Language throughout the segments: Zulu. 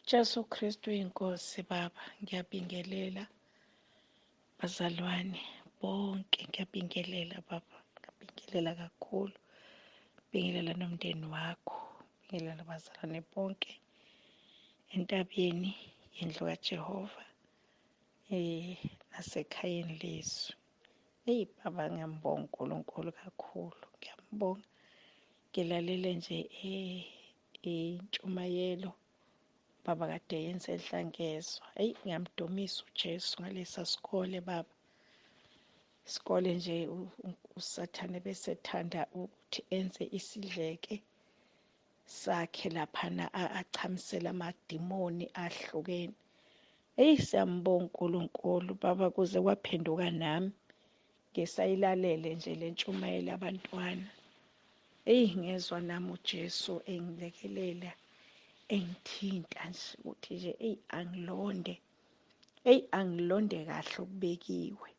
Jesu Kristu inkosi baba, ngiyabingelela bazalwane bonke, ngiyabingelela baba, ngiyabingelela kakhulu. Bingelela nomndeni wakho, bingelela abazalwane bonke entabeni yendlu kaJehova nasekhayeni lezwi. Eyi baba, ngiyambonga uNkulunkulu kakhulu, ngiyambonga. Ngilalele nje intshumayelo baba kade yenze eDlangezwa. Eyi, ngiyamdumisa uJesu ngalesa sikole baba. Isikole nje uSathane besethanda ukuthi enze isidleke sakhe laphana, achamisele amadimoni ahlukene. Eyi, siyambonga uNkulunkulu baba, kuze kwaphenduka nami ngisayilalele nje le ntshumayelo abantwana. Eyi, ngezwa nami uJesu engilekelela, engithinta nje ukuthi nje eyi angilonde, eyi angilonde kahle okubekiwe.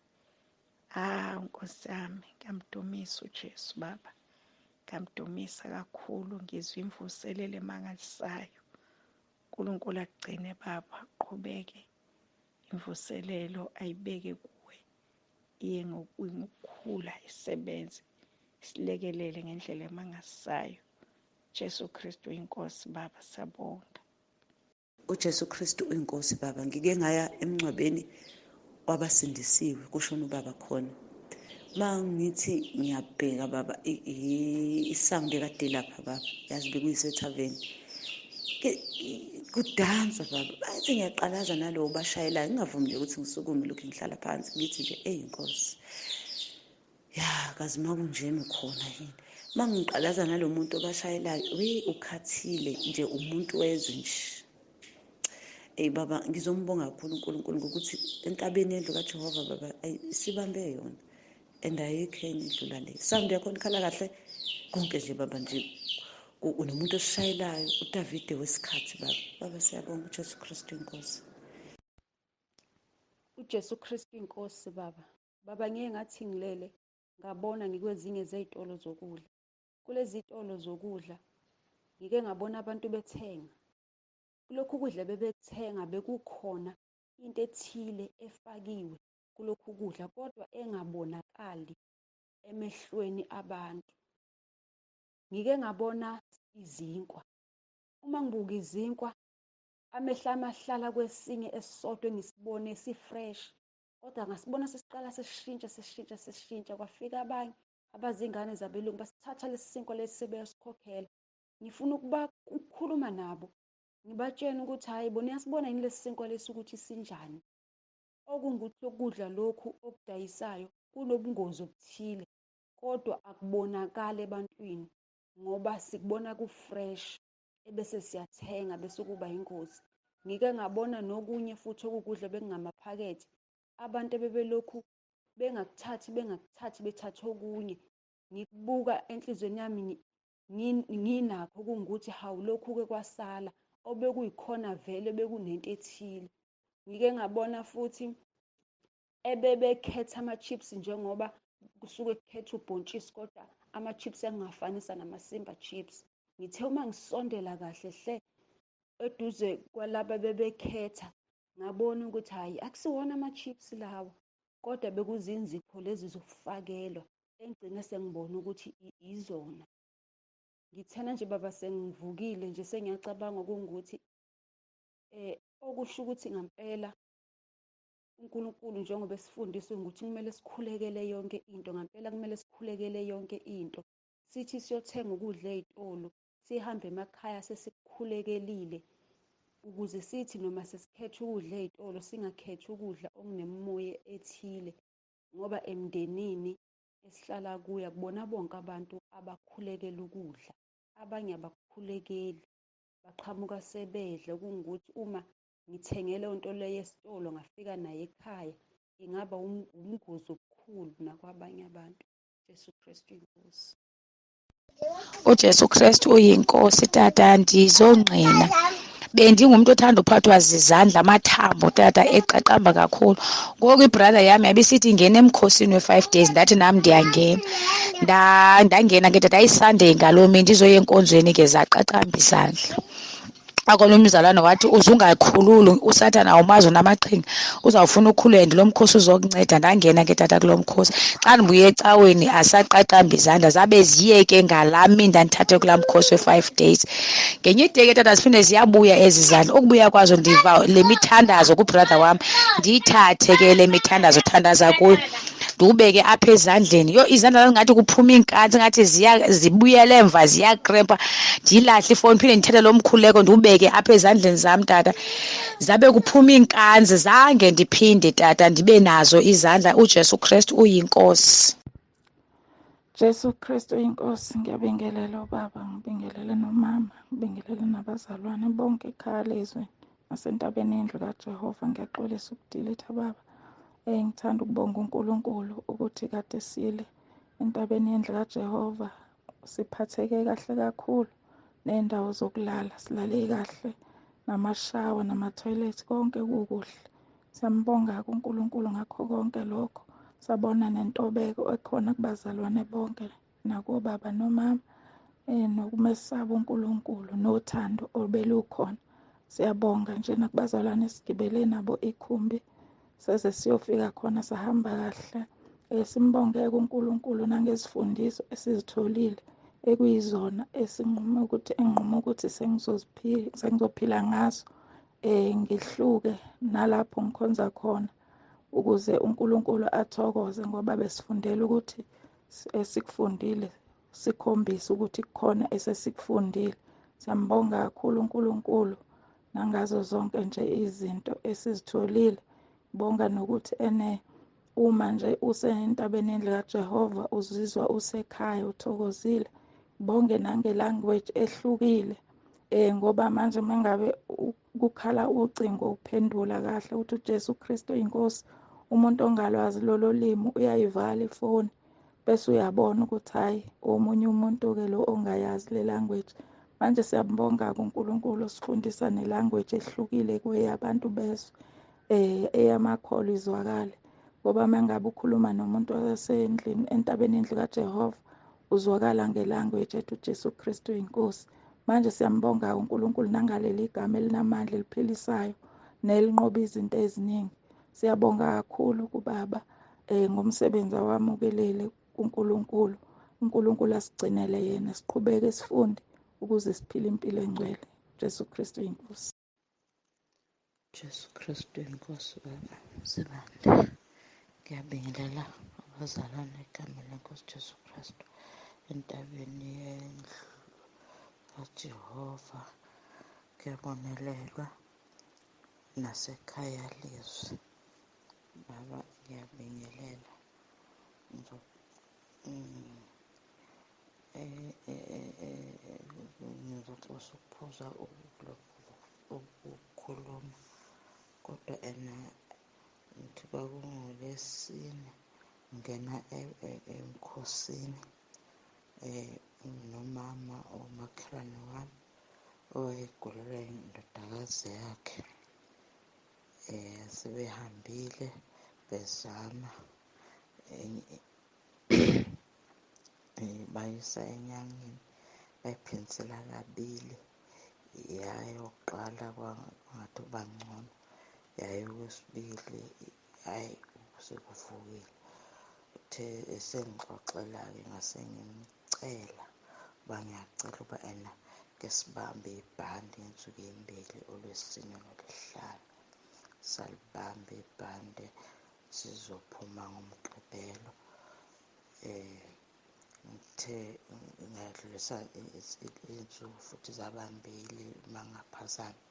Ah, Nkosi yami, ngiyamdumisa uJesu baba, ngiyamdumisa kakhulu, ngizwa imvuselelo emangalisayo. uNkulunkulu akugcine baba, qhubeke imvuselelo ayibeke kuwe, iye ngokukhula, isebenze, silekelele ngendlela emangalisayo. Jesu Kristu inkosi baba, siyabonga. UJesu Kristu uyinkosi baba. Ngike ngaya emngcwabeni wabasindisiwe, kushona ubaba khona. Mangithi ngiyabheka baba, isound ekade lapha baba, yazi bekuyisethaveni. Kudanswa baba, bathi ngiyaqalaza nalowo bashayelayo, ngingavumi nje ukuthi ngisukume lokhu ngihlala phansi, ngithi nje eyi Nkosi. Ya, kazi makunjena ukhona yini. Mangiqalaza nalo muntu obashayelayo, we ukhathile nje umuntu wezwe nje. Eyi baba, ngizombonga kakhulu uNkulunkulu ngokuthi entabeni yendlu kaJehova baba, ayi sibambe yona. And ayikho enye edlula le. Sound yakhona ikhala kahle konke nje baba nje. Unomuntu osishayelayo, uDavide wesikhathi baba. Baba siyabonga uJesu Kristu inkosi. UJesu Kristu inkosi baba. Baba, ngiye ngathi ngilele ngabona ngikwezinye zey'tolo zokudla. Kulezi tolo zokudla ngike ngabona abantu bethenga. Kulokhu kudla bebethenga bekukhona into ethile efakiwe kulokhu kudla kodwa engabonakali emehlweni abantu. Ngike ngabona izinkwa. Uma ngibuka izinkwa, amehlo ami ahlala kwesinye esisodwa engisibone si-fresh, kodwa ngasibona sesiqala sesishintsha sesishintsha sesishintsha. Kwafika abanye abazingane zabelungu basithatha lesi sinkwa lesi sebeyosikhokhela. Ngifuna ukukhuluma nabo, ngibatshene ukuthi hhayi bo, niyasibona yini lesi sinkwa lesi ukuthi sinjani. Okungukuthi lokudla lokhu okudayisayo kunobungozi obuthile, kodwa akubonakali ebantwini ngoba sikubona ku-fresh, ebese siyathenga bese kuba ingozi. Ngike ngabona nokunye futhi okukudla bekungamaphakethe, abantu ebebelokhu bengakuthathi bengakuthathi bethathe okunye. Ngikubuka enhliziyweni yami nginakho kungukuthi hawu, lokhu-ke kwasala obekuyikhona vele bekunento ethile. Ngike ngabona futhi ebebekhetha ama-chips, njengoba kusuke kukhethwa ubhontshisi kodwa ama-chips engingafanisa namaSimba chips. Ngithe uma ngisondela kahle hle eduze kwalaba bebekhetha, ngabona ukuthi hhayi akusiwona ama-chips lawa, kodwa bekuzinzipho lezi zokufakelwa engigcine sengibona ukuthi izona. Ngithena nje baba sengivukile nje sengiyacabanga kungukuthi okusho ukuthi ngampela uNkulunkulu njengoba esifundisa ukuthi kumele sikhulekele yonke into, ngampela kumele sikhulekele yonke into. Sithi siyothenga ukudla ey'tolo, sihambe emakhaya sesikukhulekelile, ukuze sithi noma sesikhetha ukudla ey'tolo singakhethi ukudla okunemimoya ethile, ngoba emndenini esihlala kuyo akubona bonke abantu abakhulekela ukudla, abanye abakukhulekeli, baqhamuka sebedla. Okungukuthi uma ngithenge leyo nto leyo esitolo ngafika nayo ekhaya, ingaba ubungozi obukhulu nakwabanye abantu. Jesu Kristu inkosi. UJesu Kristu uyinkosi tata, ndizongqina. Bendingumntu othanda uphathwa zizandla, amathambo tata eqaqamba kakhulu. Ngoku ibrother yami yabisithi ingena emkhosini we-5 days, ndathi nam ndiyangena. Ndangena ke tata, iSunday ngaloo mini ndizoya enkonzweni ke, zaqaqamba izandla. Akolunye umzalwane wathi uzungakhululi uSathana awumazi unamaqhinga, uzawufuna ukhulule and lo mkhosi uzokunceda. Ndangena ke tata kulo mkhosi. Xa ndibuye ecaweni asaqaqamba izandla, zabe ziyeke ngalaa mini ndandithathe kulaa mkhosi we-5 days. Ngenye ide ke tata ziphinde ziyabuya ezi zandla. Ukubuya kwazo ndiva le mithandazo kubrother wam, ndiyithathe ke le mithandazo thandaza kuyo, ndiwubeke apha ezandleni. Yho, izandla zingathi kuphuma iinkantsi, ngathi zibuyela emva, ziyakrempa. Ndiyilahle ifowuni, phinde ndithathe lo mkhuleko ndiwubeke apha ezandleni zam tata, zabe kuphuma iinkanzi. Zange ndiphinde tata ndibe nazo izandla. UJesu Kristu uyiNkosi. Jesu Kristu uyiNkosi. Ngiyabingelela ubaba, ngibingelele nomama, ngibingelele nabazalwane bonke ekhaya lezwe nasentabeni yendlu kaJehova. Ngiyaxolisa ukudilitha baba. Ngithanda ukubonga uNkulunkulu ukuthi kade sile entabeni yendlu kaJehova, siphatheke kahle kakhulu, nendawo zokulala silale kahle, namashawa namathoyilethi konke kukuhle. Siyambonga uNkulunkulu ngakho konke lokho. Sabona nentobeko ekhona kubazalwane bonke nakobaba nomama, nokumesaba uNkulunkulu nothando obelukhona. Siyabonga nje nakubazalwane esigibele nabo ikhumbi seze siyofika khona, sahamba kahle. Simbonge kuNkulunkulu nangezifundiso esizitholile ekuyizona esinqume ukuthi enqume ukuthi sengizophila ngazo, ngihluke nalapho ngikhonza khona ukuze uNkulunkulu athokoze, ngoba besifundela ukuthi esikufundile sikhombise ukuthi kukhona esesikufundile. Siyambonga kakhulu uNkulunkulu nangazo zonke nje izinto esizitholile. Bonga nokuthi ene uma nje usentabeni yendlu kaJehova uzizwa usekhaya uthokozile. Bonge nange language ehlukile, ngoba manje mangabe kukhala ucingo uphendula kahle uthi uJesu Kristu inkosi, umuntu ongalwazi lolo limi uyayivala ifoni bese uyabona ukuthi hayi omunye umuntu ke lo ongayazi le language. Manje siyambonga kuNkulunkulu osifundisa ne language ehlukile kweyabantu bezwe, eyamakholwa izwakale, ngoba mangabe ukhuluma nomuntu osendlini entabeni yendlu kaJehova uzwakala ngelanguage ethi uJesu Kristu inkosi. Manje siyambonga uNkulunkulu nangaleli igama elinamandla eliphilisayo nelinqoba izinto eziningi. Siyabonga kakhulu kubaba ngomsebenzi awamukelele kuNkulunkulu. uNkulunkulu asigcinele yena, siqhubeke sifunde ukuze siphile impilo engcwele. Jesu Kristu inkosi. Jesu Kristu inkosi. Baba Sibande, ngiyabingelela abazalwane egameni lenkosi Jesu Kristu entabeni yendlu kaJehova. Kuyabonelelwa nasekhaya lezwi. Baba ngiyabingelela. Ngizoxosa ukuphuza ukukhuluma, kodwa ena ngithi kwakungolwesine ngena emkhosini nomama omakhelwane wami owayegulelwa indodakazi yakhe. Sebehambile bezama bayisa enyangeni, bayiphindisela kabili. Yayoqala kwangathi kuba ngcono, yayokwesibili hhayi sekuvukile. Uthe esengixoxela-ke ngase ngimcela uba ngiyacela uba ena ke sibambe ibhande iy'nsuku ey'mbili, olwesine nolwesihlanu. Salibamba ibhande sizophuma ngoMgqibelo. Ngithe ngadlulisa iy'nsuku futhi zabambili uma ngingaphazami,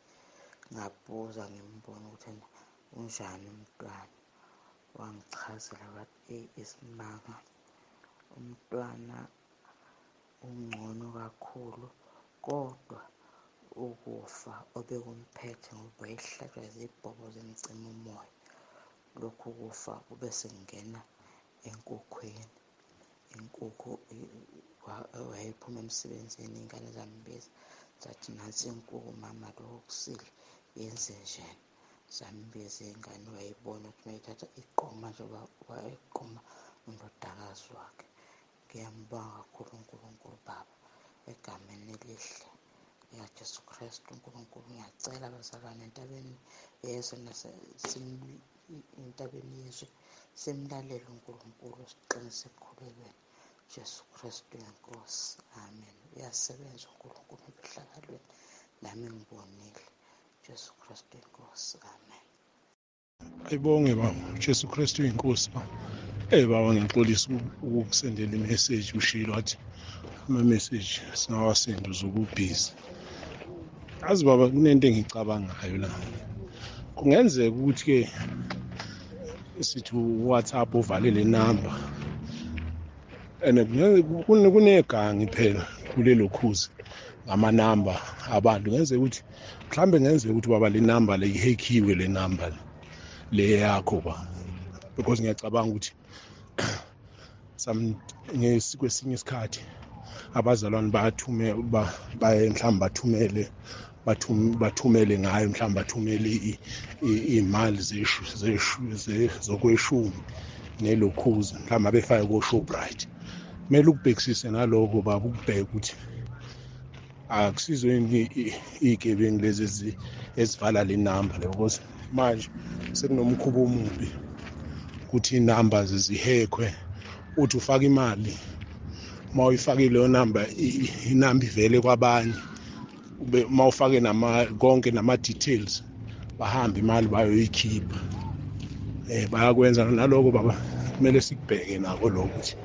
ngabuza ngimbona ukuthi ena unjani umntwana. Wangichazela wathi eyi isimanga, umntwana ungcono kakhulu, kodwa ukufa obekumphethe ngoba wayehlatshwa zibhobo zimcima umoya, lokhu kufa kube sekungena enkukhwini. Inkukhu wayephuma emsebenzini, iy'ngane zambiza zathi nansi inkukhu mama, lokhu kusile yenze njani. Zambiza iy'ngane, wayibona ukuthi mayithatha iqoma njengoba wayeqoma undodakazi wakhe. Ngiyambonga kakhulu uNkulunkulu Baba egameni elihle Ya Jesu Kristu uNkulunkulu, ngiyacela bazalwane entabeni yezwe entabeni yezwe simlalele uNkulunkulu, siqinise ekukhulekweni. Jesu Kristu inkosi, amen. Uyasebenza uNkulunkulu emfihlakalweni, nami ngibonile. Jesu Kristu inkosi, amen. Ayibonge baba, Jesu Kristu inkosi baba. Baba, ngiyaxolisa ukukusendela imeseji, ushilo wathi ama-message singawasendi uzuke ubhizi. Azi baba, kunento engiyicabangayo la. Kungenzeka ukuthi-ke sithi u-WhatsApp uvale le number, and kunegangi phela kulelo khuzi ngamanamba abantu. Kungenzeka ukuthi mhlambe kungenzeka ukuthi baba le number le ihackiwe, le number le yakho ba, because ngiyacabanga ukuthi kwesinye isikhathi abazalwane bayathume baye mhlawumbe bathumele ngayo, mhlawumbe bathumele iy'mali zokweshumi nelokhuza, mhlawumbe abefake ko-Shoprite. Kumele ukubhekisise naloko baba, ukubheke ukuthi akusizo yini iy'gebengu lezi ezivala le namba le, because manje sekunomkhuba omubi ukuthi iy'namba zihekhwe, uthi ufaka imali, uma uyifakile leyo namba, inamba ivele kwabanye, uma ufake nama konke nama-details, bahambe imali bayoyikhipha. Bayakwenza naloko baba, kumele sikubheke nako lokho ukuthi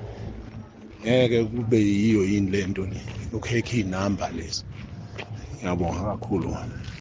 ngeke kube yiyo yini lento le yokuhekha iy'namba lezi. Ngiyabonga kakhulu.